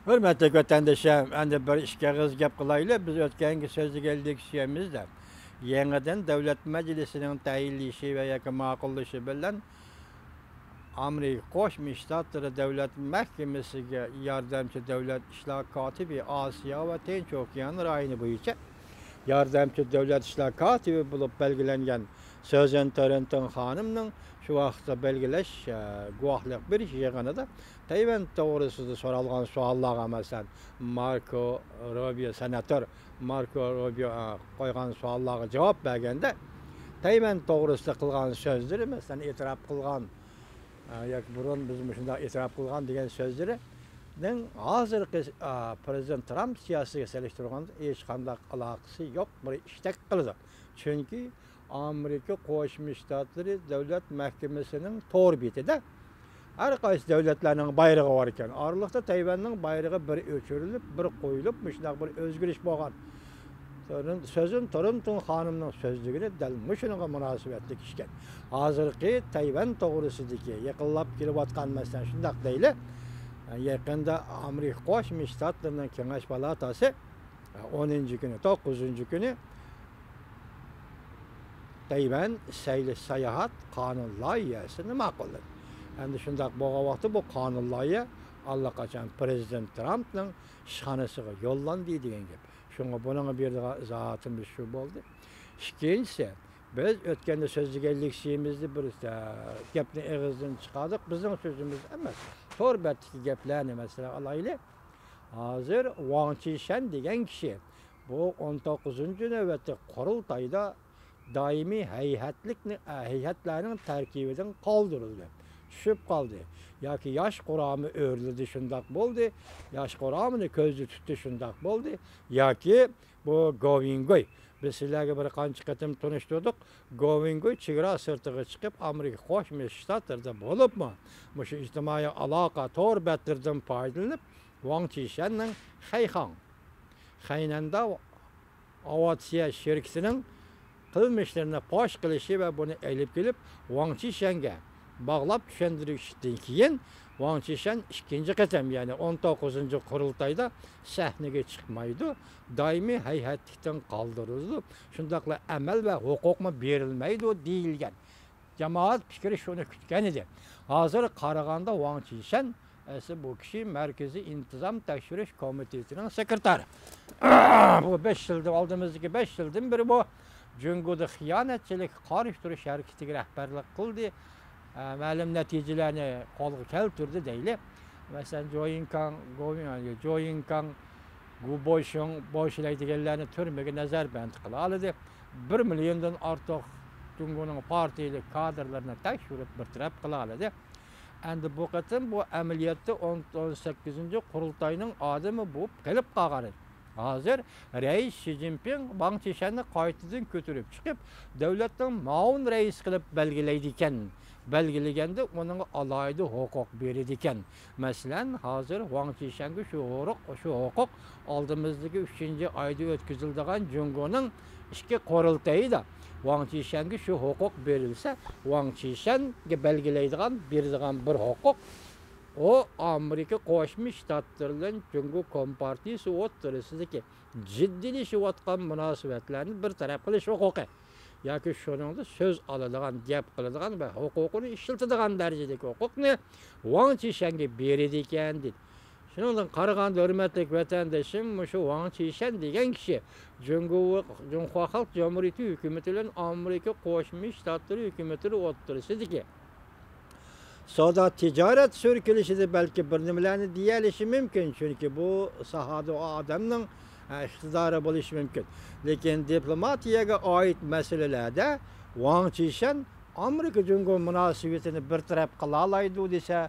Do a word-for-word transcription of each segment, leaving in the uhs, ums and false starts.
ھۆرمەتلىك ۋەتەندىشىم، ئەمدى بىر ئىككى ئېغىز گەپ قىلايلى. بىز ئۆتكەنگە سۆزلىگەنلىك سۆيىمىزدە، يېڭىدىن دۆلەت مەجلىسىنىڭ تەيىنلىشى ۋە ياكى ماقۇللىشى بىلەن ئامېرىكا قوشما شتاتلىرى دۆلەت مەھكىمىسىگە ياردەمچى دۆلەت ئىشلار كاتىپى، ئاسىيا ۋە تىنچ ئوكيان رايونى بويىچە ياردەمچى دۆلەت ئىشلار كاتىپى بولۇپ بەلگىلەنگەن سۈزەن تورنتون خانىمنىڭ شۇ ۋاقىتتا بەلگىلەش، ئە، گۇۋاھلىق بېرىش يىغىنىدا تەيۋەن توغرىسىدا سورالغان سوئاللارغا، مەسىلەن، ماركو روبىيو، سېناتور ماركو روبىيو، ئە، قويغان سوئاللارغا جاۋاب بەرگەندە، تەيۋەن توغرىسىدا قىلغان سۆزلىرى، مەسىلەن، ئېتىراپ قىلغان، ئە، ياكى بۇرۇن بىز مۇشۇنداق ئېتىراپ قىلغان دېگەن سۆزلىرىنىڭ ھازىرقى، ئە، پىرېزىدېنت ترامپ سىياسىتىگە سېلىشتۇرغاندا ھېچقانداق ئالاقىسى يوق بىر ئىشتەك قىلىدۇ. چۈنكى ئامېرىكا قوشما شتاتلىرى دۆلەت مەھكىمىسىنىڭ تور بېتىدە ھەر قايسى دۆلەتلەرنىڭ بايرىقى بار ئىكەن. ئارىلىقتا تەيۋەننىڭ بايرىقى بىر ئۆچۈرۈلۈپ، بىر قويۇلۇپ، مۇشۇنداق بىر ئۆزگىرىش بولغان. سۆزۈن، سۆزۈن تورنتون خانىمنىڭ سۆزلىگىنى دەل مۇشۇنىڭغا مۇناسىۋەتلىك ئىكەن. ھازىرقى تەيۋەن توغرىسىدىكى يېقىنلاپ كېلىۋاتقان، مەسىلەن، شۇنداق دەيلى، يېقىندا ئامېرىكا قوشما شتاتلىرىنىڭ كېڭەش پالاتاسى ئونىنچى كۈنى، توققۇزىنچى كۈنى تەيۋەن سەيلە ساياھەت قانۇن لايىھەسىنى ماقۇللىدى. ئەمدى شۇنداق بولغان ۋاقىتتا بۇ قانۇن لايىھە ئاللىقاچان پىرېزىدېنت ترامپنىڭ ئىشخانىسىغا يوللاندى دېگەن گەپ. شۇڭا بۇنىڭغا بېرىدىغان ئىزاھاتىمىز شۇ بولدى. ئىككىنچىسى، بىز ئۆتكەندە سۆزلىگەنلىكچىمىزدە بىر، ئە، گەپنى ئېغىزدىن چىقاردۇق. بىزنىڭ سۆزىمىز ئەمەس. تور بەتتىكى گەپلەرنى مەسىلەن ئالايلى. ھازىر ۋاڭ چىشەن دېگەن كىشى بۇ ئون توققۇزىنچى نۆۋەتلىك قۇرۇلتايدا دائىمىي ھەيئەتلىكنى، ھەيئەتلەرنىڭ تەركىبىدىن قالدۇرۇلدى، چۈشۈپ قالدى. ياكى ياش قۇرامى ئۆرلىدى، شۇنداق بولدى. ياش قۇرامىنى كۆزدە تۇتتى، شۇنداق بولدى. ياكى بۇ گوۋىنگوي، بىز سىلەرگە بىر قانچە قېتىم تونۇشتۇردۇق. گوۋىنگوي چېگرا سىرتىغا چىقىپ، ئامېرىكا قوشما شتاتلىرىدا بولۇپمۇ، مۇشۇ ئىجتىمائىي ئالاقە تور بەتلىرىدىن پايدىلىنىپ، ۋاڭ چىشەننىڭ خەيخاڭ، خەينەندە ئاۋىئاتسىيە شىركىتىنىڭ قىلمىشلىرىنى پاش قىلىشى ۋە بۇنى ئېلىپ كېلىپ، ۋاڭ چىشەنگە باغلاپ چۈشەندۈرۈشتىن كېيىن، ۋاڭ چىشەن ئىككىنچى قېتىم، يەنى ئون توققۇزىنچى قۇرۇلتايدا سەھنىگە چىقمايدۇ، دائىمىي ھەيئەتلىكتىن قالدۇرۇلىدۇ، شۇنداقلا ئەمەل ۋە ھوقۇقمۇ بېرىلمەيدۇ دېيىلگەن. جامائەت پىكرى شۇنى كۈتكەن ئىدى. ھازىر قارىغاندا ۋاڭ چىشەن، ئەسلى بۇ كىشى مەركىزىي ئىنتىزام تەكشۈرۈش كومىتېتىنىڭ سېكرېتارى. بۇ بەش يىلدىن، ئالدىمىزدىكى بەش يىلدىن بېرى بۇ جۇڭگودا خىيانەتچىلىككە قارشى تۇرۇش ھەرىكىتىگە رەھبەرلىك قىلدى. ئە، مەلۇم نەتىجىلەرنى قولغا كەلتۈردى دەيلى. مەسىلەن، جويىڭكاڭ، گوۋىڭ-، جويىڭكاڭ، گۇ بوشۇڭ، بوشلەي دېگەنلەرنى تۈرمىگە نەزەربەند قىلالىدى. بىر مىليوندىن ئارتۇق جۇڭگونىڭ پارتىيىلىك كادىرلىرىنى تەكشۈرۈپ بىر تەرەپ قىلالىدى. ئەمدى بۇ قېتىم بۇ ئەمەلىيەتتە ئون، ئون سەككىزىنچى قۇرۇلتاينىڭ ئادىمى بولۇپ قېلىپ قالغان ئىدى. ھازىر رەئىس شى جىنپىڭ ۋاڭ چىشەننى قايتىدىن كۆتۈرۈپ چىقىپ، دۆلەتنىڭ مۇئاۋىن رەئىسى قىلىپ بەلگىلەيدىكەن. بەلگىلىگەندە ئۇنىڭغا ئالاھىدە ھوقۇق بېرىدىكەن. مەسىلەن، ھازىر ۋاڭ چىشەنگە شۇ ھوقۇق، شۇ ھوقۇق ئالدىمىزدىكى ئۈچىنچى ئايدا ئۆتكۈزۈلىدىغان جۇڭگونىڭ ئىچكى قۇرۇلتىيىدا ۋاڭ چىشەنگە شۇ ھوقۇق بېرىلسە، ۋاڭ چىشەنگە بەلگىلەيدىغان، بېرىدىغان بىر ھوقۇق، ئۇ ئامېرىكا قوشما شتاتلىرى بىلەن جۇڭگو كومپارتىيىسى ئوتتۇرىسىدىكى جىددىيلىشىۋاتقان مۇناسىۋەتلەرنى بىر تەرەپ قىلىش ھوقۇقى ياكى شۇنىڭدا سۆز ئالىدىغان، گەپ قىلىدىغان ۋە ھوقۇقىنى ئىشلىتىدىغان دەرىجىدىكى ھوقۇقنى ۋاڭ چىشەنگە بېرىدىكەن، دېدى. شۇنىڭدىن قارىغاندا، ھۆرمەتلىك ۋەتەندىشىم، مۇشۇ ۋاڭ چىشەن دېگەن كىشى جۇڭگو، جۇڭخۇا خەلق جۇمھۇرىيىتى ھۆكۈمىتى بىلەن ئامېرىكا قوشما شتاتلىرى ھۆكۈمىتى ئوتتۇرىسىدىكى سودا تىجارەت سۈركىلىشىدە بەلكى بىر نېمىلەرنى دېيەلىشى مۇمكىن، چۈنكى بۇ ساھەدە ئۇ ئادەمنىڭ، ئە، ئىقتىدارى بولۇشى مۇمكىن. لېكىن دىپلوماتىيەگە ئائىت مەسىلىلەردە ۋاڭ چىشەن ئامېرىكا جۇڭگو مۇناسىۋىتىنى بىر تەرەپ قىلالايدۇ دېسە،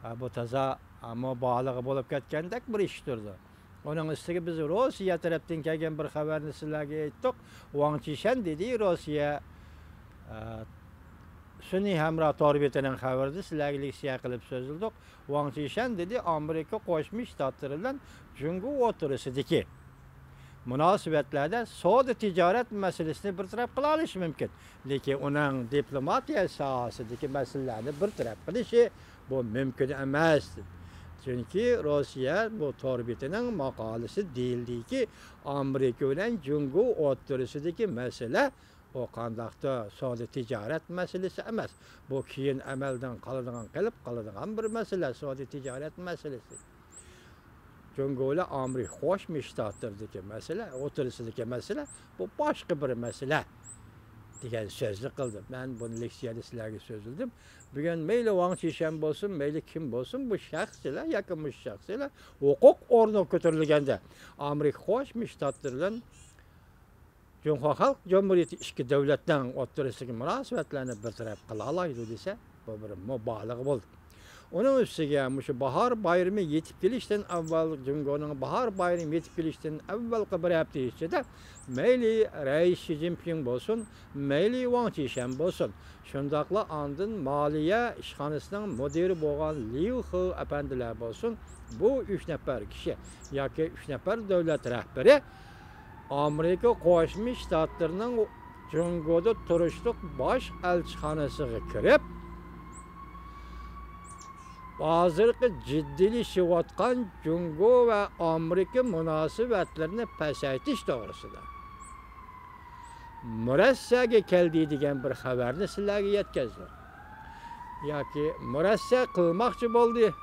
ئە، بۇ تازا، ئە، مۇبالىغە بولۇپ كەتكەندەك بىر ئىش تۇرىدۇ. ئۇنىڭ ئۈستىگە بىز روسىيە تەرەپتىن كەلگەن بىر خەۋەرنى سىلەرگە ئېيتتۇق. ۋاڭ چىشەن دېدى، روسىيە، ئە، سۈنئىي ھەمراھ تور بېتىنىڭ خەۋىرىدە سىلەرگە لېكسىيە قىلىپ سۆزلىدۇق. ۋاڭ چىشەن دېدى، ئامېرىكا قوشما شتاتلىرى بىلەن جۇڭگو ئوتتۇرىسىدىكى مۇناسىۋەتلەردە سودا تىجارەت مەسىلىسىنى بىر تەرەپ قىلالىشى مۇمكىن. لېكىن ئۇنىڭ دىپلوماتىيە ساھەسىدىكى مەسىلىلەرنى بىر تەرەپ قىلىشى بۇ مۇمكىن ئەمەس. چۈنكى روسىيە بۇ تور بېتىنىڭ ماقالىسى دېيىلدىكى، ئامېرىكا بىلەن جۇڭگو ئوتتۇرىسىدىكى مەسىلە، ئۇ قانداقتۇر سودا تىجارەت مەسىلىسى ئەمەس. بۇ كېيىن ئەمەلدىن قالىدىغان، قېلىپ قالىدىغان بىر مەسىلە، سودا تىجارەت مەسىلىسى. جۇڭگو بىلەن ئامېرىكا قوشما شتاتلىرىدىكى مەسىلە، ئوتتۇرىسىدىكى مەسىلە، بۇ باشقا بىر مەسىلە دېگەن سۆزنى قىلدىم. مەن بۇنى لېكسىيەدە سىلەرگە سۆزلىدىم. بۈگۈن مەيلى ۋاڭ چىشەن بولسۇن، مەيلى كىم بولسۇن، بۇ شەخسلەر ياكى مۇشۇ شەخسلەر ھوقۇق ئورنىغا كۆتۈرۈلگەندە، ئامېرىكا قوشما شتاتلىرى بىلەن جۇڭخۇا خەلق جۇمھۇرىيىتى ئىككى دۆلەتنىڭ ئوتتۇرىسىدىكى مۇناسىۋەتلەرنى بىر تەرەپ قىلالايدۇ دېسە، بۇ بىر مۇبالىغە بولدى. ئۇنىڭ ئۈستىگە مۇشۇ باھار بايرىمى يېتىپ كېلىشتىن ئاۋۋال، جۇڭگونىڭ باھار بايرىمى يېتىپ كېلىشتىن ئاۋۋالقى بىر ھەپتە ئىچىدە مەيلى رەئىس شى جىنپىڭ بولسۇن، مەيلى ۋاڭ چىشەن بولسۇن، شۇنداقلا ئاندىن مالىيە ئىشخانىسىنىڭ مۇدىرى بولغان ليۇ خې ئەپەندىلەر بولسۇن، بۇ ئۈچ نەپەر كىشى ياكى ئۈچ نەپەر دۆلەت رەھبىرى ئامېرىكا قوشما شتاتلىرىنىڭ جۇڭگودا تۇرۇشلۇق باش ئەلچىخانىسىغا كىرىپ، ھازىرقى جىددىيلىشىۋاتقان جۇڭگو ۋە ئامېرىكا مۇناسىۋەتلىرىنى پەسەيتىش توغرىسىدا مۇرەسسەگە كەلدى دېگەن بىر خەۋەرنى سىلەرگە يەتكۈزدۇق. ياكى مۇرەسسە قىلماقچى بولدى.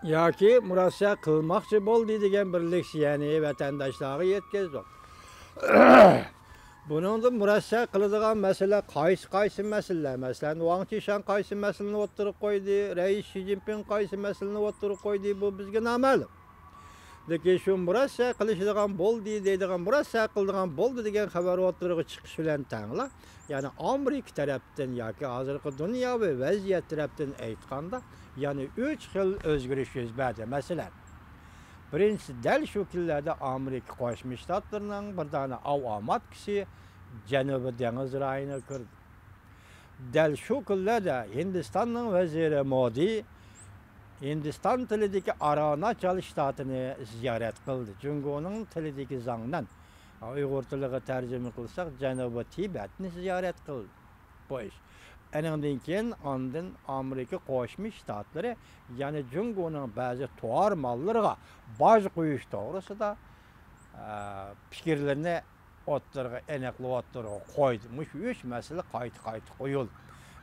ياكى مۇرەسسە قىلماقچى بولدى دېگەن بىر لېكسىيەنى ۋەتەنداشلارغا يەتكۈزدۇق. بۇنىڭدا مۇرەسسە قىلىدىغان مەسىلە قايسى، قايسى مەسىلىلەر؟ مەسىلەن، ۋاڭ چىشەن قايسى مەسىلىنى ئوتتۇرىغا قويدى، رەئىس شى جىنپىڭ قايسى مەسىلىنى ئوتتۇرىغا قويدى، بۇ بىزگە نامەلۇم. لېكىن شۇ مۇرەسسە قىلىشىدىغان بولدى دەيدىغان، مۇرەسسە قىلىدىغان بولدى دېگەن خەۋەر ئوتتۇرىغا چىقىش بىلەن تەڭلا، يەنى ئامېرىكا تەرەپتىن ياكى ھازىرقى دۇنياۋى ۋەزىيەت تەرەپتىن ئېيتقاندا، يەنە ئۈچ خىل ئۆزگىرىش يۈز بەردى. مەسىلەن، بىرىنچىسى، دەل شۇ كۈنلەردە ئامېرىكا قوشما شتاتلىرىنىڭ بىر دانە ئاۋۇ ئاماتكىسى جەنۇبىي دېڭىز رايونىغا كىردى. دەل شۇ كۈنلەردە ھىندىستاننىڭ ۋەزىرى مودى ھىندىستان تىلىدىكى ئارۇناچال شتاتىنى زىيارەت قىلدى. جۇڭگونىڭ تىلىدىكى زاڭنەن، ئۇيغۇر تىلىغا تەرجىمە قىلساق، جەنۇبىي تىبەتنى زىيارەت قىلدى. بۇ ئىش. ئېنىڭدىن كېيىن ئاندىن ئامېرىكا قوشما شتاتلىرى، يەنى جۇڭگونىڭ بەزى تۇۋار ماللىرىغا باج قويۇش توغرىسىدا، ئە، پىكىرلىرىنى ئوتتۇرىغا، ئېنىقلاپ ئوتتۇرىغا قويدى. مۇشۇ ئۈچ مەسىلە قايتا-قايتا قويۇلدى.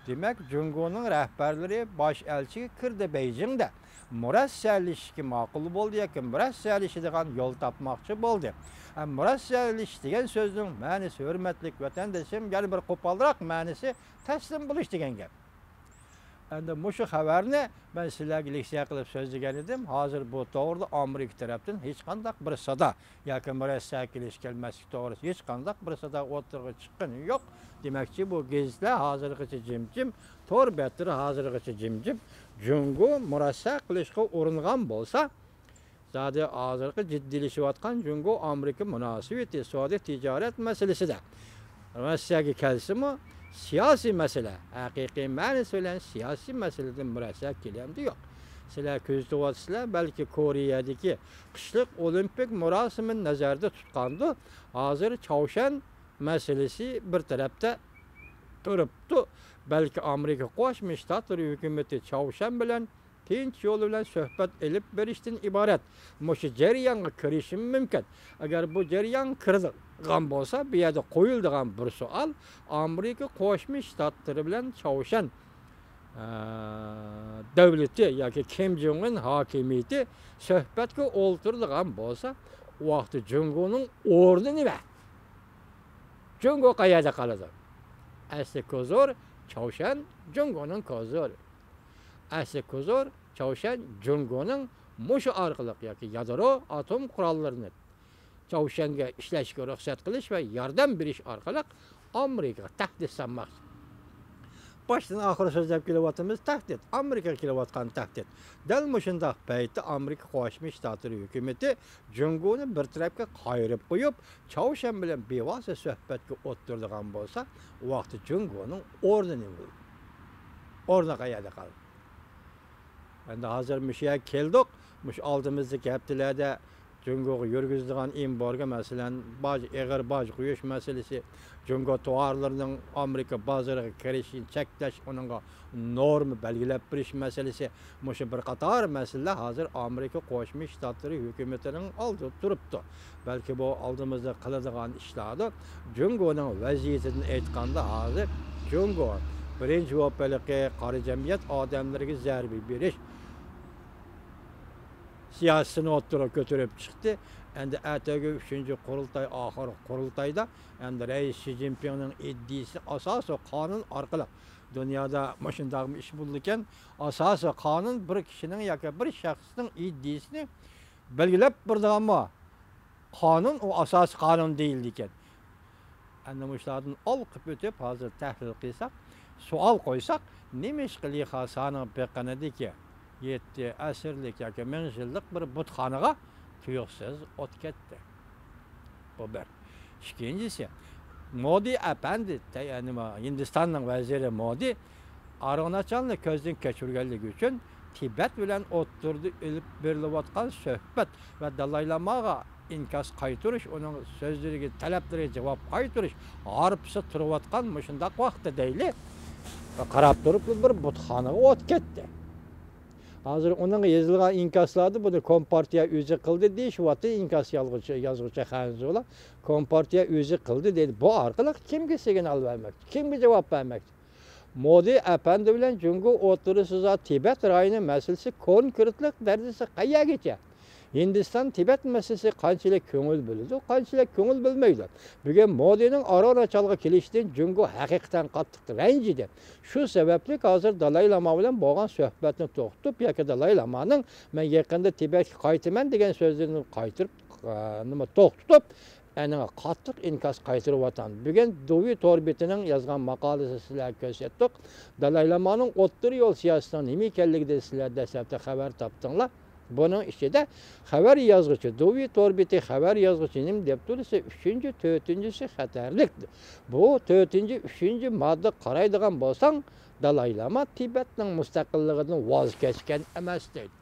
دېمەك، جۇڭگونىڭ رەھبەرلىرى باش ئەلچىگە كىردى بېيجىڭدە. مۇرەسسەلىشىشكە ماقۇل بولدى ياكى مۇرەسسەلىشىدىغان يول تاپماقچى بولدى. ھە، مۇرەسسەلىشىش دېگەن سۆزنىڭ مەنىسى، ھۆرمەتلىك ۋەتەندىشىم، يەنە بىر قوپالراق مەنىسى تەسلىم بولۇش دېگەن گەپ. ئەمدى مۇشۇ خەۋەرنى مەن سىلەرگە لېكسىيە قىلىپ سۆزلىگەن ئىدىم. ھازىر بۇ توغرىدا ئامېرىكا تەرەپتىن ھېچقانداق بىر سادا ياكى مۇرەسسە كېلىش كەلمەسلىك توغرىسىدا ھېچقانداق بىر سادا ئوتتۇرىغا چىققىنى يوق. دېمەكچى، بۇ گېزىتلەر ھازىرغىچە جىمجىم، تور بەتلىرى ھازىرغىچە جىمجىم. جۇڭگو مۇرەسسە قىلىشقا ئۇرۇنغان بولسا، زادى ھازىرقى جىددىيلىشىۋاتقان جۇڭگو ئامېرىكا مۇناسىۋىتى، سودا تىجارەت مەسىلىسىدە مۇرەسسەگە كەلسىمۇ، سىياسىي مەسىلە، ھەقىقىي مەنىسى بىلەن سىياسىي مەسىلىدىن مۇرەسسە كېلەمدۇ يوق. سىلەر كۆزىتىۋاتىسىلەر، بەلكى كورېيەدىكى قىشلىق ئولىمپىك مۇراسىمىنى نەزەردە تۇتقاندۇ، ھازىر چاۋشيەن مەسىلىسى بىر تەرەپتە تۇرۇپتۇ. بەلكى ئامېرىكا قوشما شتاتلىرى ھۆكۈمىتى چاۋشيەن بىلەن تىنچ يول بىلەن سۆھبەت ئېلىپ بېرىشتىن ئىبارەت مۇشۇ جەريانغا كىرىشىمۇ مۇمكىن. ئەگەر بۇ جەريانغا كىرىدىغان بولسا، بۇ يەردە قويۇلىدىغان بىر سوئال، ئامېرىكا قوشما شتاتلىرى بىلەن چاۋشيەن، ئە، دۆلىتى ياكى كىم جۇڭ ئۇن ھاكىمىيىتى سۆھبەتكە ئولتۇرىدىغان بولسا، ئۇ ۋاقىتتا جۇڭگونىڭ ئورنى نېمە؟ جۇڭگو قەيەردە قالىدۇ؟ ئەسلى كوزىر چاۋشيەن جۇڭگونىڭ كوزىرى. ئەسلى كوزىر چاۋشيەن جۇڭگونىڭ مۇشۇ ئارقىلىق ياكى يادرو ئاتوم قوراللىرىنى چاۋشيەنگە ئىشلەشكە رۇخسەت قىلىش ۋە ياردەم بېرىش ئارقىلىق ئامېرىكىغا تەھدىت سالماقچى. باشتىن ئاخىر سۆزلەپ كېلىۋاتىمىز، تەھدىت، ئامېرىكىغا كېلىۋاتقان تەھدىت. دەل مۇشۇنداق پەيتتە ئامېرىكا قوشما شتاتلىرى ھۆكۈمىتى جۇڭگونى بىر تەرەپكە قايرىپ قويۇپ، چاۋشيەن بىلەن بىۋاسىتە سۆھبەتكە ئولتۇرىدىغان بولسا، ئۇ ۋاقىتتا جۇڭگونىڭ ئورنى نېمە بولىدۇ؟ ئورنى قەيەردە قالدى؟ ئەمدى ھازىر مۇشۇ يەرگە كەلدۇق. مۇشۇ ئالدىمىزدىكى ھەپتىلەردە جۇڭگوغا يۈرگۈزىدىغان ئېمبارگو، مەسىلەن، باج، ئېغىر باج قويۇش مەسىلىسى، جۇڭگو تاۋارلىرىنىڭ ئامېرىكا بازىرىغا كىرىشىنى چەكلەش، ئۇنىڭغا نورما بەلگىلەپ بېرىش مەسىلىسى، مۇشۇ بىر قاتار مەسىلىلەر ھازىر ئامېرىكا قوشما شتاتلىرى ھۆكۈمىتىنىڭ ئالدىدا تۇرۇپتۇ. بەلكى بۇ ئالدىمىزدا قىلىدىغان ئىشلاردۇر. جۇڭگونىڭ ۋەزىيىتىدىن ئېيتقاندا، ھازىر جۇڭگو بىرىنچى بولۇپ ھېلىقى قارا جەمئىيەت ئادەملىرىگە زەربە بېرىش سىياسىتىنى ئوتتۇرىغا كۆتۈرۈپ چىقتى. ئەمدى ئەتىگۈ ئۈچىنچى قۇرۇلتاي، ئاخىرقى قۇرۇلتايدا ئەمدى رەئىس شى جىنپىڭنىڭ ئىدىيىسى ئاساسىي قانۇن ئارقىلىق دۇنيادا مۇشۇنداقمۇ ئىش بولىدىكەن، ئاساسىي قانۇن بىر كىشىنىڭ ياكى بىر شەخسنىڭ ئىدىيىسىنى بەلگىلەپ بېرىدىغانمۇ قانۇن، ئۇ ئاساسىي قانۇن دېيىلىدىكەن. ئەمدى مۇشۇلاردىن ئالقىپ ئۆتۈپ، ھازىر تەھلىل قىلساق، سوئال قويساق، نېمىشقا لى خاسانىڭ بېقىنىدىكى يەتتە ئەسىرلىك ياكى مىڭ يىللىق بىر بۇتخانىغا تۇيۇقسىز ئوت كەتتى؟ بۇ بىر. ئىككىنچىسى، مودى ئەپەندى، تە-، نېمە، ھىندىستاننىڭ ۋەزىرى مودى ئارغۇناچالنى كۆزدىن كەچۈرگەنلىكى ئۈچۈن تىبەت بىلەن ئوتتۇرىدا ئېلىپ بېرىلىۋاتقان سۆھبەت ۋە دالاي لاماغا ئىنكاس قايتۇرۇش، ئۇنىڭ سۆزلىرىگە، تەلەپلىرىگە جاۋاب قايتۇرۇش ھارپىسى تۇرۇۋاتقان مۇشۇنداق ۋاقىتتا دەيلى، قاراپ تۇرۇپ بىر بۇتخانىغا ئوت كەتتى. ھازىر ئۇنىڭغا يېزىلغان ئىنكاسلاردا بۇنى كومپارتىيە ئۆزى قىلدى دېيىشىۋاتتى، ئىنكاس يازغۇچى، يازغۇچى خەنزۇلار. كومپارتىيە ئۆزى قىلدى دەيدۇ. بۇ ئارقىلىق كىمگە سىگنال بەرمەكچى؟ كىمگە جاۋاب بەرمەكچى؟ مودى ئەپەندى بىلەن جۇڭگو ئوتتۇرىسىدا تىبەت رايونى مەسىلىسى كونكرېتلىق دەرىجىسى قەيەرگىچە؟ ھىندىستان تىبەت مەسىلىسىگە قانچىلىك كۆڭۈل بۆلىدۇ، قانچىلىك كۆڭۈل بۆلمەيدۇ؟ بۈگۈن مودىنىڭ ئارغۇناچالغا كېلىشىدىن جۇڭگو ھەقىقەتەن قاتتىق رەنجىدى. شۇ سەۋەبلىك ھازىر دالاي لاما بىلەن بولغان سۆھبەتنى توختىتىپ ياكى دالاي لامانىڭ، مەن يېقىندا تىبەتكە قايتىمەن دېگەن سۆزلىرىنى قايتۇرۇپ، ئا، نېمە، توختىتىپ، ئەنىڭ قاتتىق ئىنكاس قايتۇرۇۋاتامدۇ. بۈگۈن دۇۋى تور بېتىنىڭ يازغان ماقالىسى سىلەرگە كۆرسەتتۇق. دالاي لامانىڭ ئوتتۇرا يول سىياسىتىنىڭ نېمە ئىكەنلىكىدىن سىلەر دەسلەپتە خەۋەر تاپتىڭلار. بۇنىڭ ئىچىدە خەۋەر يازغۇچى، دۇۋى تور بېتى خەۋەر يازغۇچى نېمە دەپتۇ دېسە، ئۈچىنچى، تۆتىنچىسى خەتەرلىك. بۇ تۆتىنچى، ئۈچىنچى ماددىغا قارايدىغان بولساڭ، دالاي لاما تىبەتنىڭ مۇستەقىللىقىدىن ۋاز كەچكەن ئەمەس دەيدۇ.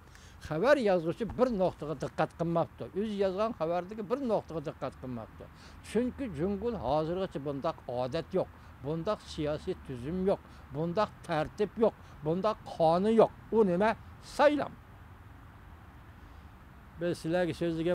خەۋەر يازغۇچى بىر نۇقتىغا دىققەت قىلماپتۇ. ئۆزى يازغان خەۋەردىكى بىر نۇقتىغا دىققەت قىلماپتۇ. چۈنكى جۇڭگودا ھازىرغىچە بۇنداق ئادەت يوق، بۇنداق سىياسىي تۈزۈم يوق، بۇنداق تەرتىپ يوق، بۇنداق قانۇن يوق. ئۇ نېمە؟ سايلام. بىز سىلەرگە سۆزلىگەن